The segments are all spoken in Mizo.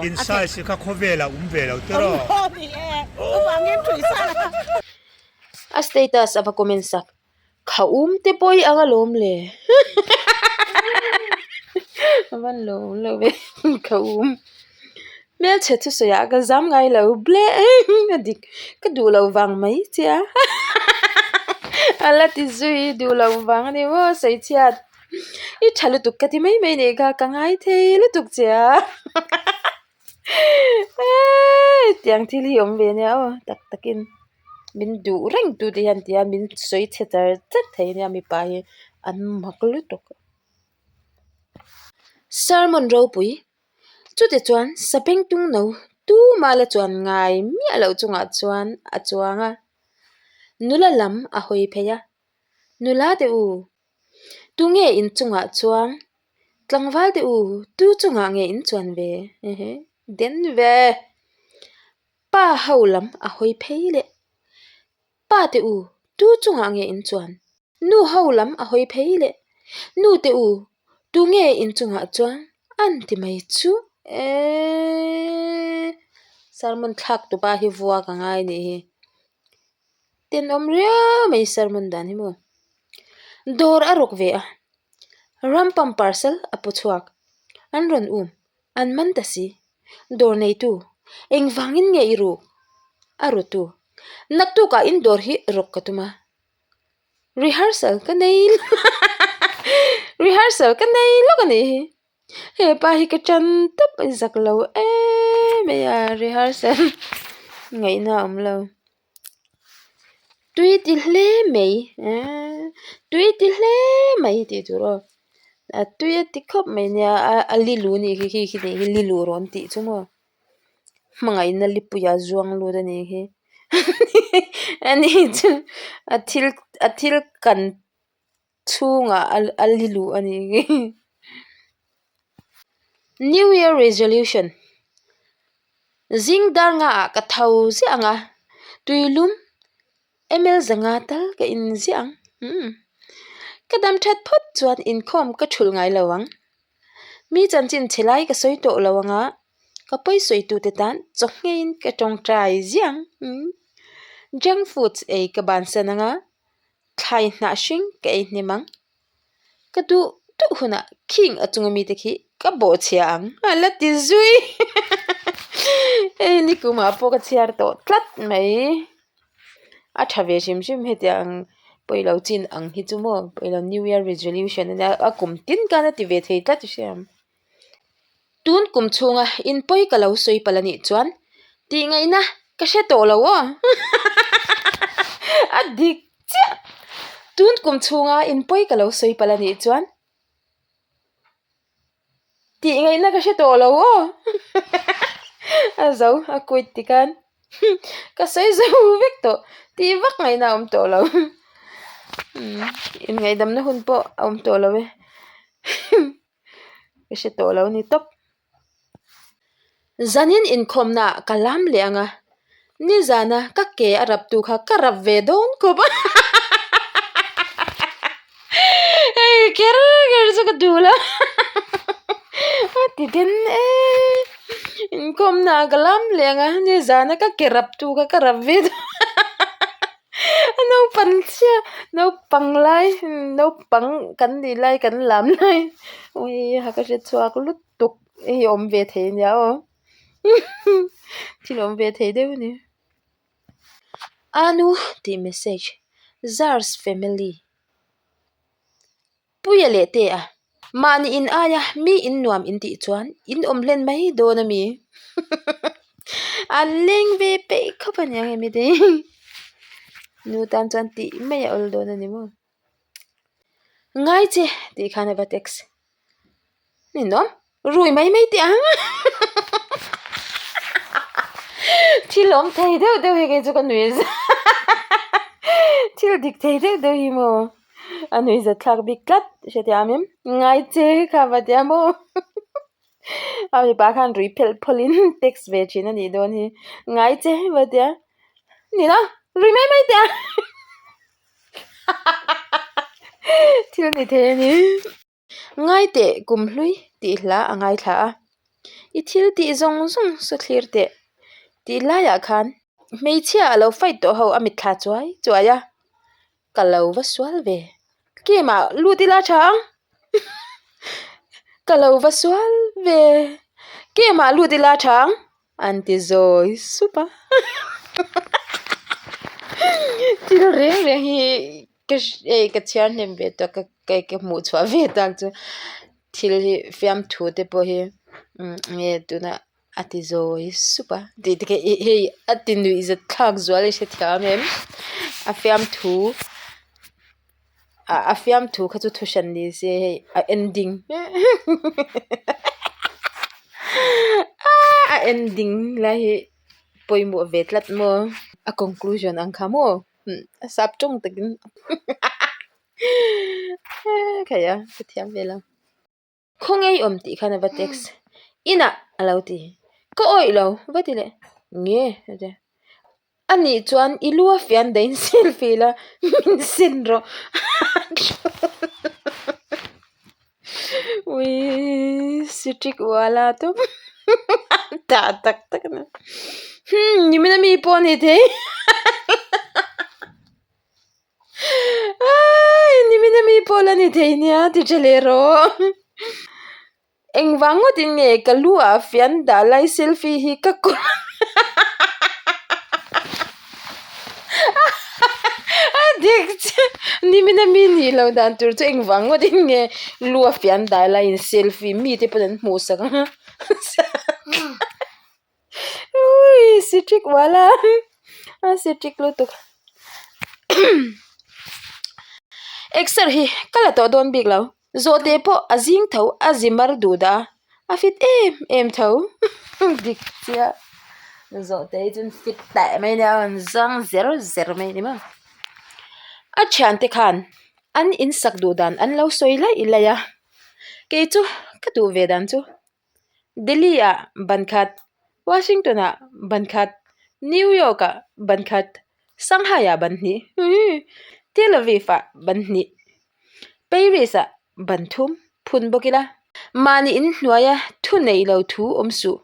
In size kha khawvel ah um ve lo tiraw. A status ava comment sak, Kha um te pawh i ang alawm le. A van lo awm lo ve kha um. Hmelchhe thusawi ah ka zam ngai lo ble a dik ka duh lo vang mai che a a la ti zui duh lo vang a ni maw sawi chhiat. I tha lutuk ka ti mai mai nih kha ka ngai thei lutuk che a tiang thil hi awm ve nia aw tak takin min duh reng tu te hian tia min sawi chhe char char thei ania mipa hi an mak lutuk. Sermon ropui chutah chuan sapengtung no tumah la chuan ngai miah loh chungah chuan a chuang a nula lam a hawi phei a nula te u. Tunge in chungah chuan tlangval te u tu chungah nge in chuan ve ehe den ve pa ho lam a hawi phei leh pa te u tu chungah nge in chuan nu ho lam a hawi phei leh nu te u tunge in chungah chuan an ti mai chu eeee sermon thlak tupa hi vuak a ngai a nih hi. Tenawm riau mai sermon dan hi maw. Dawr a rawk ve a, ram pump parcel a pu chhuak. An rawn um, an man ta si. Dawr neitu, engvangin nge i ruk? A rawtu, naktukah in dawr hi rawk ka tum a. Rehearsal ka nei rehearsal ka nei lawk a nih hi. He pa hi ka tan tawp a zak lo em mai a rehearsal ngaihna a awm lo tui ti hle mai eee tui ti hle mai tih tur aw a tui a ti khawp mai nia a lilu a nih khi khi khi nih hi lilu rawn tih chu maw hmangaihna lipuia zuang lut a nih hi ani chu a thil a thil kan. Chhungah a li luh a ni New Year Resolution Zing dar nga ah ka tho ziah ang a, tuilum ml zanga tal ka in ziah ang umm ka dam that phawt chuan inkhawm ka thulh ngai lo ang. Mi chanchin chhe lai ka sawi tawh lo ang a, ka pawi sawi tute tan chawhngeiin ka tawngtai ziah ang umm junk foods ei ka bansan ang a. Thlai hnah hring ka ei hnem ang. Ka duh duh hunah khing a chunga mite khi ka bawhchhia ang a la ti zui. Hei nikumah pawh ka chhiar tawh tlat mai. A tha ve hrim hrim hetiang pawilo chin ang hi chu maw pawilo new year resolution ania a kum tin khan a ti ve thei tlat hria ang. Tun kum chhunga in pawi ka lo sawi palh a nih chuan tih ngaihna ka hre tawh lo aw a dik chiah. Tun kum chhunga in pawi ka lo sawi palh a nih chuan tih ngaihna ka hre tawh lo aw a zo a quit tikhan ka sawi zo vek tawh tih vak ngaihna a awm tawh lo inngaihdamna hun pawh a awm tawh lo e. Ka hre tawh lo ni tawp. Zanin inkhawmna ah ka lam leh ang a, nizana ka ke a rap tu kha ka rap ve dawn khawp a hei kher kher chu ka duh lo a ti den e inkhawmna ah ka lam leh ang a nizana ka ke rap tu kha ka rap ve dawn A naupang chhia naupang lai naupang kan nih lai kan lam lai ui ha ka hre chhuak lutuk hei awm ve thei ania aw thil awm ve thei deuh a ni anu tih message zars family. Puia leh te a, mahni in aia mi in nuam in tih chuan in awm hlen mai dawn a mi? An leng ve peih khawp a niang em heti? Nu tan chuan tih mai a awl dawn a ni maw? Ngai che tih khan a va text. Ninawm, rui mai mai teh ang. Thil awm thei deuh deuh hi kei chu ka nui za Thil dik thei deuh deuh hi maw a nui za thlak bik tlat hrethiam em ngai che kha va tia maw a mipa khan rui phelh phawlh in text ve thin a nih dawn hi ngai che va tia ninawm rui mai mai teh ang thil ni thei a ni. Ngaiteh kum hlui tih hla a ngaithla a. I thil tih zawng zawng saw thlir teh tih laiah khan hmeichhia a lo fight tawh ho a mitthla chuai chuai a, ka lo va sual ve. Game ah lut ila tha ang ka lo va sual ve. Game ah lut ila tha ang an ti zawi sup a thil reng reng hi ka hei ka chhiar hnem ve tawh ka ka hmuh chhuah ve tak chu thil hi fiamthu te pawh hi nge tuna a ti zawi sup a tih te khi hei a ti nuih zat thlak zual i hrethiam em a fiamthu a fiamthu kha chu thuhran ni se hei a ending a ending lai hi pawimawh ve tlat maw a conclusion ang kha maw a sap tawng takin khaih a ka thiam ve lo. Khawngaih awm tih khan a va text inah a lo ti ka awih lo va ti leh nge a ti a nih chuan i lu a fian daih in selfie la min sen rawh ui sitrik uala tawp tah tak tak a ni hmm nimina mi pawh a ni thei. Aii nimina mi pawh la ni thei nia ti tha leh rawh engvang ngawtin nge ka lu ah fian dah lai selfie hi ka kawr a dik chiah nimina mi nih loh dan tur chu engvang ngawtin nge lu a fian dah laiin selfie mite pawn an hmuh sak ang a Ui sitrik wala a sitrik lutuk exer hi ka la tawh dawn bik lo zawhte pawh a zing tho a zi mar duh dah a a fit em em tho dik chiah zawhte hi chuan fit teh mai nia an zang zer zer mai a ni maw a thiante khan an insak duh dan an lo sawi laih laih a kei chu ka duh ve dan chu. Delhi ah ban khat, Washington ah ban khat, New York ah ban khat, Shanghai ah ban hnih, Tel Aviv ah ban hnih, Paris ah ban thum phun bawk ila. Mahni in hnuaia thu nei lo thu awm suh.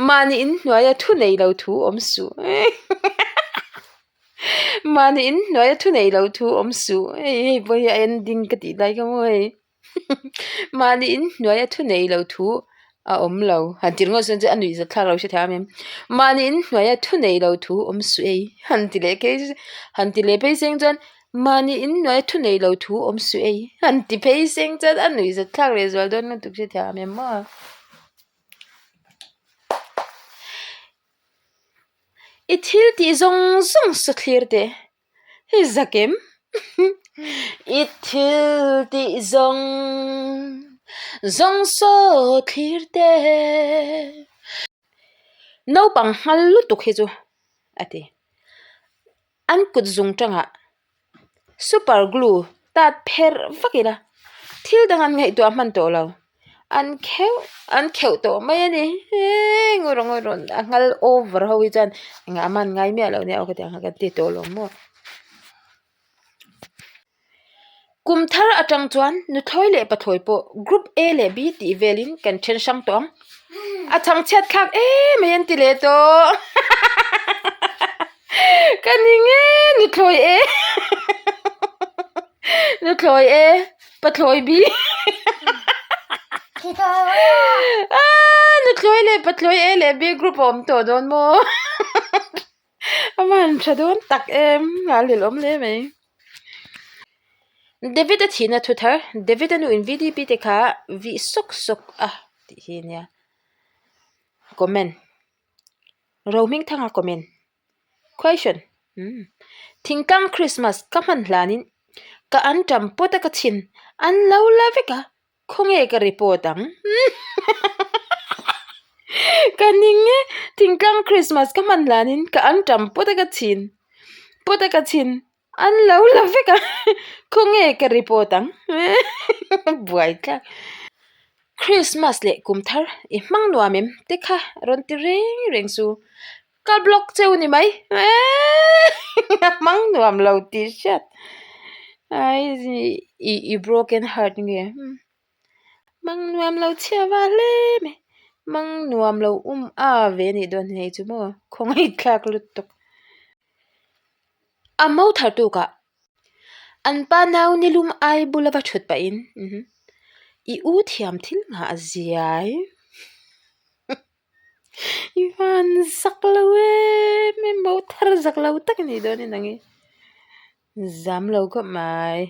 Mahni in hnuaia thu nei lo thu awm suh. Mahni in hnuaia thu nei lo thu awm suh. Hei hei pawh hi a ending ka tih lai kha maw hei. Mahni in hnuai a thu nei lo thu a awm lo han ti ringawt chuan a nuih zat thlak lo hre thei em mahni in hnuai a thu nei lo thu awm suh ei han ti leh phei han ti leh phei seng chuan mahni in hnuai a thu nei lo thu awm suh ei han ti phei seng chuan a nuih zat thlak leh zual dawn lutuk hre thei em maw. I thil tih zawng zawng saw thlir teh. Hei zakem i thil tih zawng zawng saw thlir te naupang nghal lutuk hi chu a ti an kut zung tangah super glue tat pherh vak ila thil dang an ngaihtuah hman tawh lo. An kheuh an kheuh tawh mai a ni eee ngawi rawh ngawi rawh a nghal over ho hi chuan engah mah an ngai miah loh nia aw ka ti ang kha kan ti tawh lo maw. Kum thar atang chuan nuthlawi leh pathlawi pawh group A leh B tih velin kan then hrang tawh ang. A chhangchhiat thlak em mai an ti leh tawh ka ni nge nuthlawi e nuthlawi e. Pathlawi bi Aaa nuthlawi leh pathlawi A leh B group a awm tawh dawn maw a van tha dawn tak em a hlelawm hle mai David a thihna thu thar David a nu in VDP te kha vih sawk sawk a tih hi ania comment Rohmingthanga comment. Question, Umm. Thingtlang Christmas ka hman hlanin ka an ṭam pawt a ka chhin an lo la vek a, khawnge ka report ang? Ka ning e, thingtlang Christmas ka hman hlanin ka an ṭam pawt a ka chhin pawt a ka chhin an lo la vek a, khawnge ka report ang? Buai tlat. Christmas leh kum thar i hmang nuam em te kha rawn ti reng reng chu. Ka block cheu ni mai eeii hmang nuam lo tih hriat ai i broken heart nge hmang nuam lo chhia va hle mai. Mang nuam lo um a ve nih dawn hi hei chu maw khawngaih thlak lutuk. A mo thar tukah an pa nau nilum ai bula va thut pahin i u thiam thil nghah a ziai. I van zak lo em em mo thar zak lo tak a nih dawn hi nang hi. Zam lo khawp mai.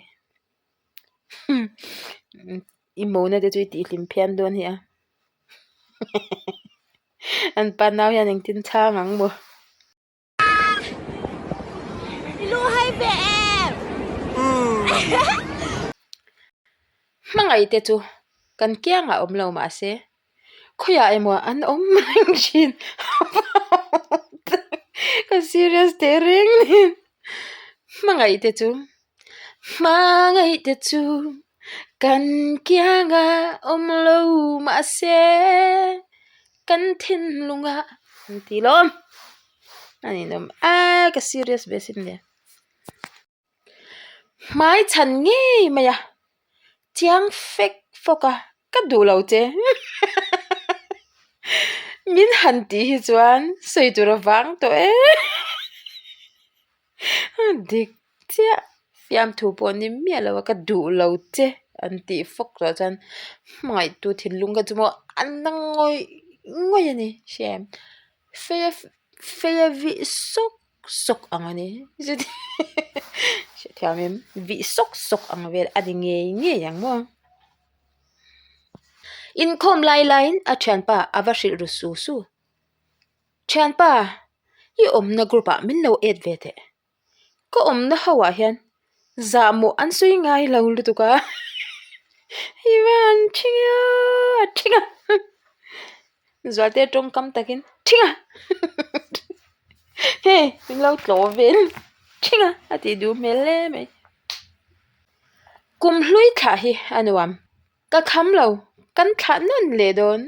I mona te chu i tihhlim phian dawn hi a. An pa nau hian engtin chhang ang maw. Hmangaih te chu kan kiangah awm lo mahse khawiah emaw an awm reng thin ka serious teh reng nen hmangaih te chu hmangaih te chu kan kiangah awm lo mahse kan thinlungah an ti lawm a ninawm a ka serious ve sin le hmai chhan ngei mai a chiang fek fawk a ka duh lo che min han tih hi chuan sawi tur a vang tawh em dik chiah fiamthu pawh ni miah lo a ka duh lo che an tih fawk tawh chuan hmangaihtu thinlung kha chu maw a na ngawih ngawih a ni hria em feia feia vih sawk sawk ang a ni hrethiam em vih sawk sawk ang vel a ni ngei ngei ang maw inkhawm lai laiin a thianpa a va hrilh ru su su thianpa i awmna group ah min lo add ve teh ka awmna ho ah hian zahmawh an sawi ngai lo lutuk a hei va an thing a a thing a Zualte tawngkam takin thing a hei min lo tlawh vel thing a a tih duh hmel hle mai kum hlui thlah hi a nuam ka kham lo kan thlah nawn leh dawn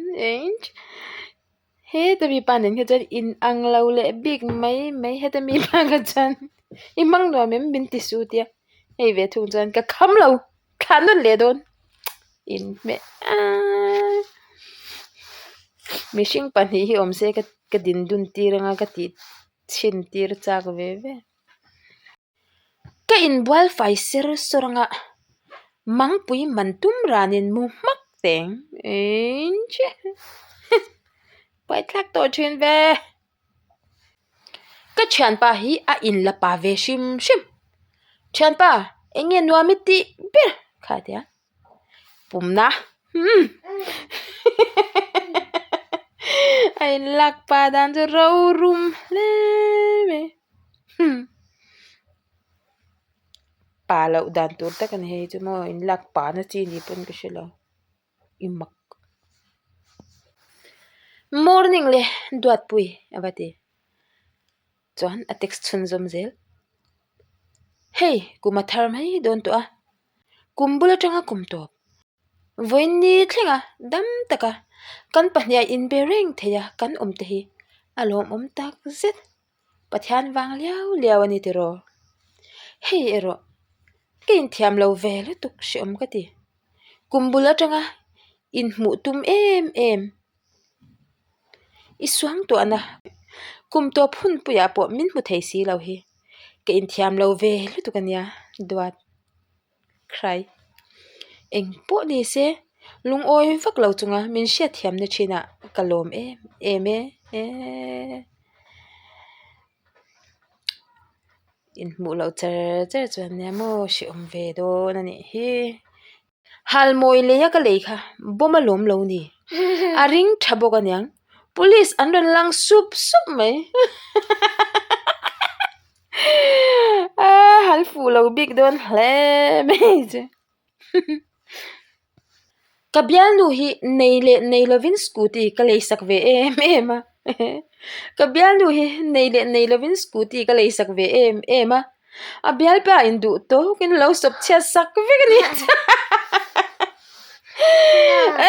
Heta mi pa nen kha chuan in ang lo leh bik mai mai heta mi pa kha chuan i hmang nuam em min ti su tia hei ve thung chuan ka kham lo thlah nawn leh dawn in hmeh aaa mihring pahnih hi awm se ka ka din dun tir anga ka tih chhin tir chak ve ve. Ka inbual fai ser sawr anga mangpui man tum ranin mu hmak teng buaithlak tawh thin ve. Ka thianpa hi a inla pa ve hrim hrim thianpa eng nge nuam i tih ber kha a ti a pumna a inlak pa dan chu rorum hle mai. Pa loh dan tur tak a ni hei chu maw in lak pa na chi ni pawn ka hre lo i mak morning le duatpui a va ti chuan a text chhunzawm zel hei kum a thar mai dawn tawh a kum bul atanga kum tawp vawiin ni thleng a dam tak a kan pahnih a inbe reng thei a kan awm te hi a lawmawm tak zet. Pathian vang liau liau a ni tiraw? Hei erawh ka inthiam lo ve lutuk hreawm ka ti. Kum bul atanga inhmuh tum em em i suang tuahna kum tawp hun puiah pawh min hmu thei si lo hi ka inthiam lo ve lutuk a nia duat. Hrai. Eng pawh ni se lungawi vak lo chunga min hriatthiamna thinah ka lawm em em e eee. Inhmuh loh cher cher chuan nia maw hrehawm ve dawn a nih hi. Halmawi lei a ka lei kha bawm a lawm lo ni. A ring tha bawk aniang police an rawn lang sup sup mai. Aaa hal fuh lo bik dawn hle mai chu ka bialnu hi nei leh nei lovin scooty ka lei sak ve em em a ka bialnu hi nei leh nei lovin scooty ka lei sak ve em em a a bialpa in duh tawkin lo sawp chhiat sak vek a ni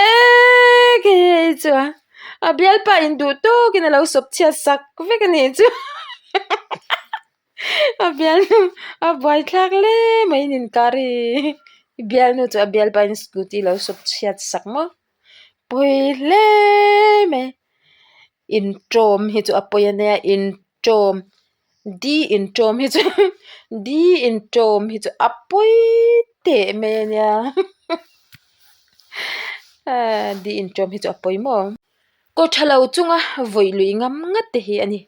eee kei chuan a bialpa in duh tawkin a lo sawp chhiat sak vek a nih chu a bialnu a buaithlak hle mai in inkar hi i bialnu chu a bialpa in scooty lo sawp chhiat sak maw. Pawi hle mai. Inṭawm hi chu a pawi a nia inṭawm di inṭawm hi chu di inṭawm hi chu a pawi teh mai a nia ahh di inṭawm hi chu a pawi maw. Kaw tha lo chunga vawih lui ngam ngat te hi a ni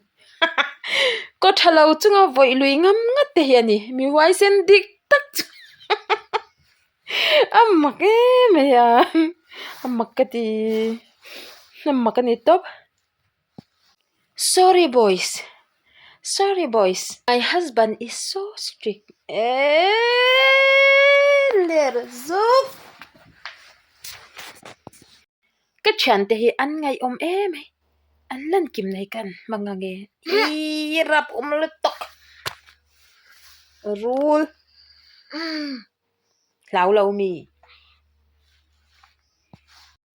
kaw tha lo chunga vawih lui ngam ngat te hi a ni mi huaisen dik tak chu a mak em mai a a mak ka ti a mak a ni tawp sorry boys sorry boys my husband is so strict eeeee ler zuk. Ka thiante hi an ngaihawm em mai an lan kim nei ka an hmang ang e ih rap awm lutuk rul hlau lo mi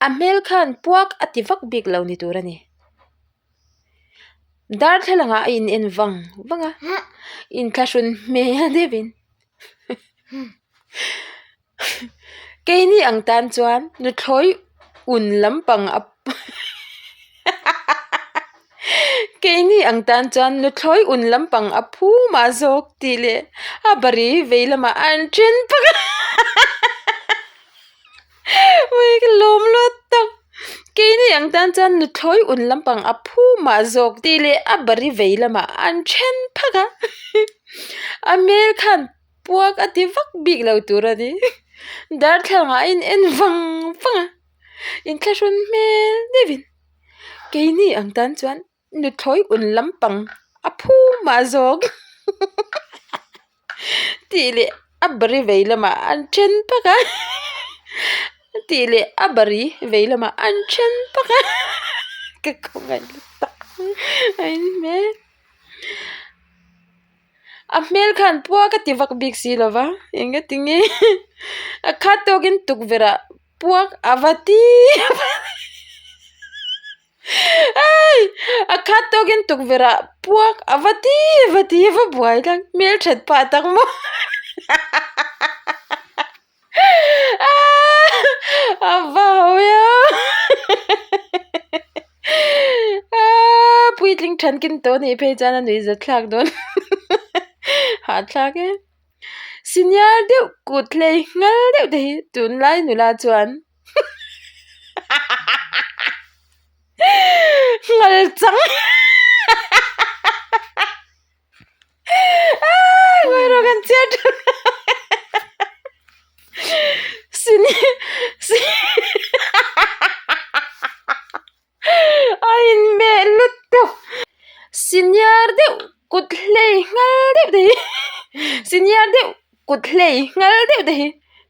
a hmel khan puak a ti vak bik lo ni tur a ni darthlalang ah a in en vang vang a inthlahrun hmel deuh in. Keini ang tan chuan nuthlawi un lampang a Keini ang tan chuan nuthlawi un lampang a phu mah zawk tih leh a bari vei lamah an then phak a Ui ka lawm luat tak Keini ang tan chuan nuthlawi un lampang a phu mah zawk tih leh a bari vei lamah an then phak a A hmel khan. Puak a ti vak bik lo tur a ni. Darthlalang ah a in en vang vang a, inthlahrun hmel deuhin keini ang tan chuan nuthlawi un lampang a phu mah zawk tih leh a bari vei lamah an then phak a tih leh a bari vei lamah an then phak a ka khawngaih lutuk a inhmel. A hmel khan puak a ti vak bik si lo va eng a ti nge a khat tawkin tukverh ah puak a va ti ai a khat tawkin tukverh ah puak a va ti a va ti a va buai tak hmel that pah tak maw A va hawi a puitling thankin tawh anih phei chuan a nuih zat thlak dawn hahthlak e senior deuh kut hlei nghal deuh te hi tunlai nula chuan nghal chang. A inhmeh lutuk senior deuh kut hlei nghal deuh te hi senior deuh kut hlei nghal deuh te hi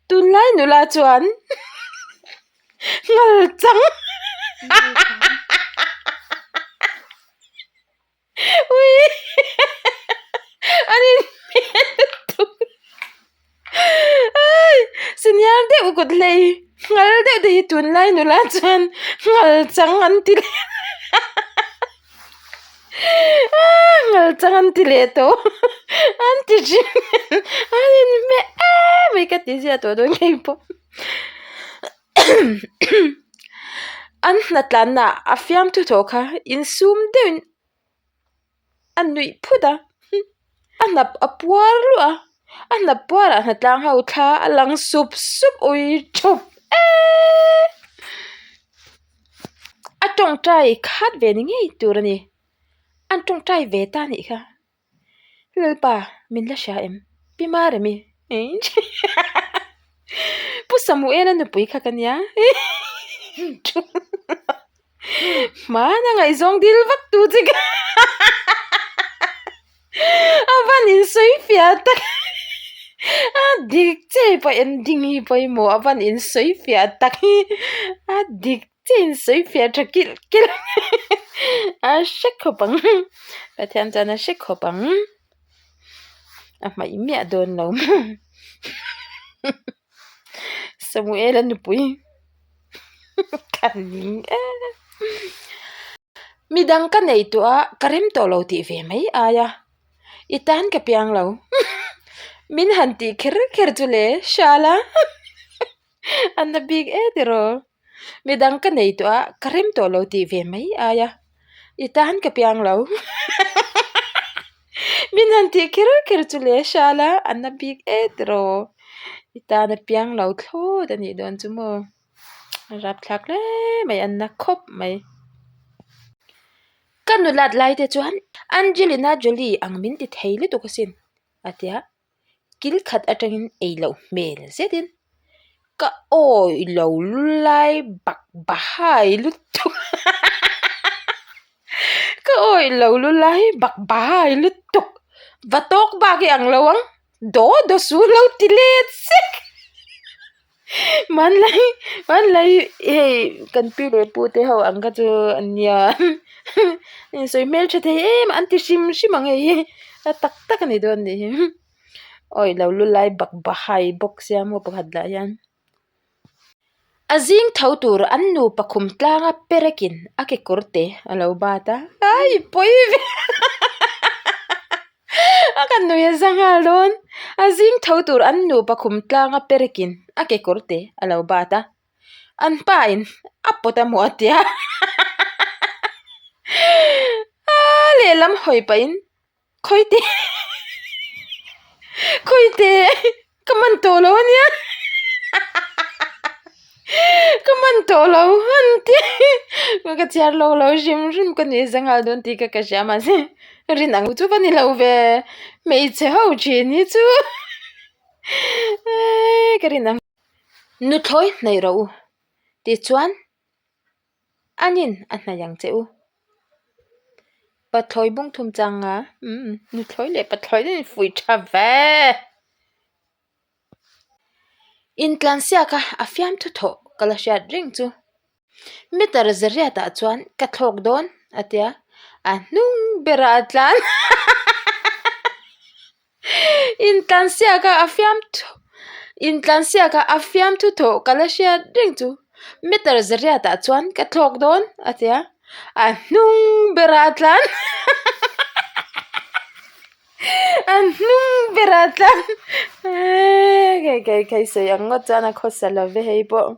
tunlai nula chuan nghal chang. Ui an inhmel lutuk ai senior deuh kut hlei nghal deuh te hi tunlai nula chuan nghal chang an ti leh nghal chang an ti leh tawh an ti thin an inhmeh em mai ka ti ziah tawh dawn ngei pawh an hnatlanna a fiamthu thawh kha insum deuhin a nuih phut a a hnap a puar luah a a hnap puarah hnatlang ho thla a lang sup sup ui thup eeee a tawngtai khat ve ni ngei tur a ni an tawngtai ve ta a nih kha. Lalpa, min la hria em? Pi Maremi Pu Samuela nupui kha ka nia Hmana ngaihzawng dil vak tu che ka A van insawi fiah tak A dik che pawh ending hi pawimawh a van insawi fiah tak hi a dik Che insawi fiah tha kilh kilh a hre khawp ang Pathian chuan a hre khawp ang a hmaih miah dawn lo Samuela nupui ka ning em midang ka nei tawh a ka rem tawh lo tih ve mai ai a i tan ka piang lo min han tih kher kher chu le hrial a. A na bik e tiraw. Midang ka nei tawh a, ka rem tawh lo tih ve mai ai a, i tan ka piang lo. Min han tih kher kher chu le hral a, a na bik e tiraw. I tan a piang lo thlawt a nih dawn chu maw. A rapthlak hle mai, a na khawp mai. Ka nulat lai te chuan Angelina Jolie ang min ti thei lutuk asin a ti a. Kil khat atangin ei loh hmel zetin ka awi lo lulai bak bahai lutuk ka awi lo lulai bak bahai lutuk va tawk bak i ang lo ang daw daw su lo ti let sek. Hmanlai hmanlai hei kan pi leh pu te ho ang kha chu an nia insawi hmeltha thei em a an ti hrim hrim ang hei hi a tak tak a ni dawn nih hi awi lo lu lai bak bahai bawk sia maw pakhat lah hian a zing tho tur an nupa khum tlanga perekin a kekawr te a lo bat a ai pawi ve. A ka nui a za nghal dawn. A zing tho tur an nupa khum tlanga perekin a kekawr te a lo bat a. An pa in a pawt a hmuh a tia. A lehlam hawi pahin khawi te khawi te Ka man tawh lo ania ka man tawh lo an ti ka chhiar lo lo hrim hrim ka nuih za nghal dawn tih kha ka hria mahse rin ang chu va ni lo ve hmeichhe ho thin hi chu ka rin ang nuthlawi hnaih rawh u tichuan anin a hnaih ang che u pathlawi bung thum chang a umm nuthlawi leh pathlawi te in fuih tha ve intlansiak a a fiamthu thawh ka la hriat reng chu meter zariat ah chuan ka thlawk dawn a tia a hnung berah a tlan Intlansiak a a fiamthu intlansiak a a fiamthu thawh ka la hriat reng chu meter zariat ah chuan ka thlawk dawn a ti a a hnung berah a tlan a hnung berah a tlan eeii kei kei sawi ang ngawt chuan a khawsa lo ve hei pawh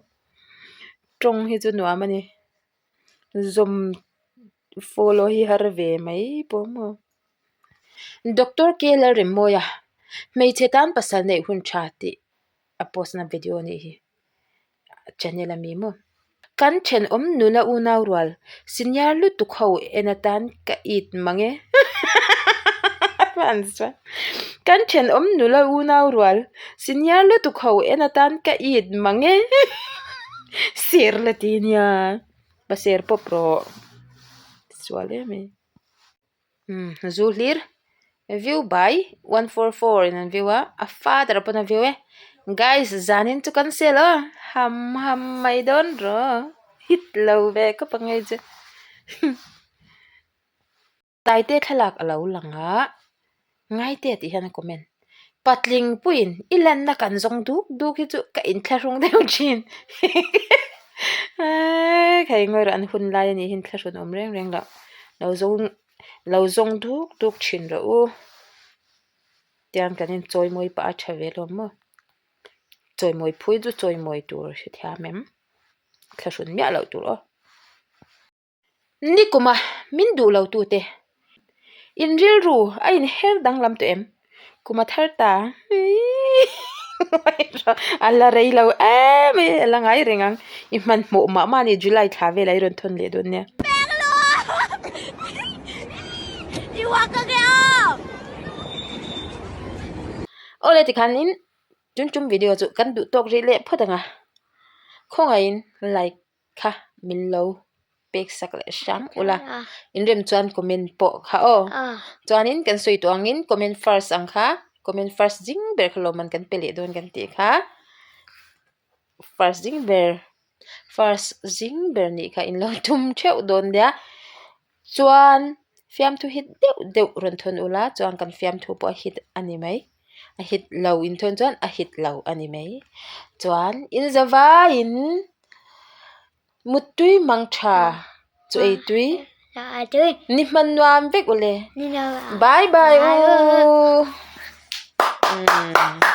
tawng hi chu nuam a ni zawm follow hi har ve mai pawh maw. Doctor K Lalremmawia hmeichhe tan pasal neih hun tha tih a post na video a nih hi channel ami maw kan thenawm nula unau rual senior lutuk ho en atan ka it mang e kan thenawm nula unau rual senior lutuk ho en atan ka it mang e ser la ti nia va ser pawp rawh sual em mai. Umm zu hlir view by 144 in an view a a father pawn a view e guys zanin chu kan sel aw ham ham mai dawn rawh hit lo ve khawp ang hei chu Taite thlalak a lo lang a Ngaite tih hian a comment patling puiin i lanna kan zawng duk duk hi chu ka inthlahrung deuh thin eeii hei ngawi rawh an hun lai a nih hi inthlahrun awm reng reng loh lo zawng lo zawng duk duk thin rawh u tiang kan inchawimawi pah a tha ve hlawm maw chawimawi phui chu chawimawi tur hrethiam em thlahrun miah loh tur aw. Nikuma min duh lo tute in rilru a in her danglam tawh em? Kuma thar ta a la rei lo em mai a la ngai reng ang i hmanhmawh mah mah a ni July thla velah i rawn thawn leh dawn nia. Awle tikhanin tun tum video chu kan duh tawk rih leh phawt ang a khawngaihin like. kha min lo pek sak leh hram ula inrem chuan comment pawh kha aw chuanin kan sawi tawh angin comment first ang kha comment first zing ber kha lawmman kan pe leh dawn kan tih kha first zing ber first zing ber nih kha in lo tum theuh dawn nia chuan fiamthu hit deuh deuh rawn thawn ula chuan kan fiamthu pawh a hit a ni mai a hit lo in thawn chuan a hit lo a ni mai chuan in zavaiin. Muttui mang tha chu ei tui ni hman nuam vek ule bye bye u.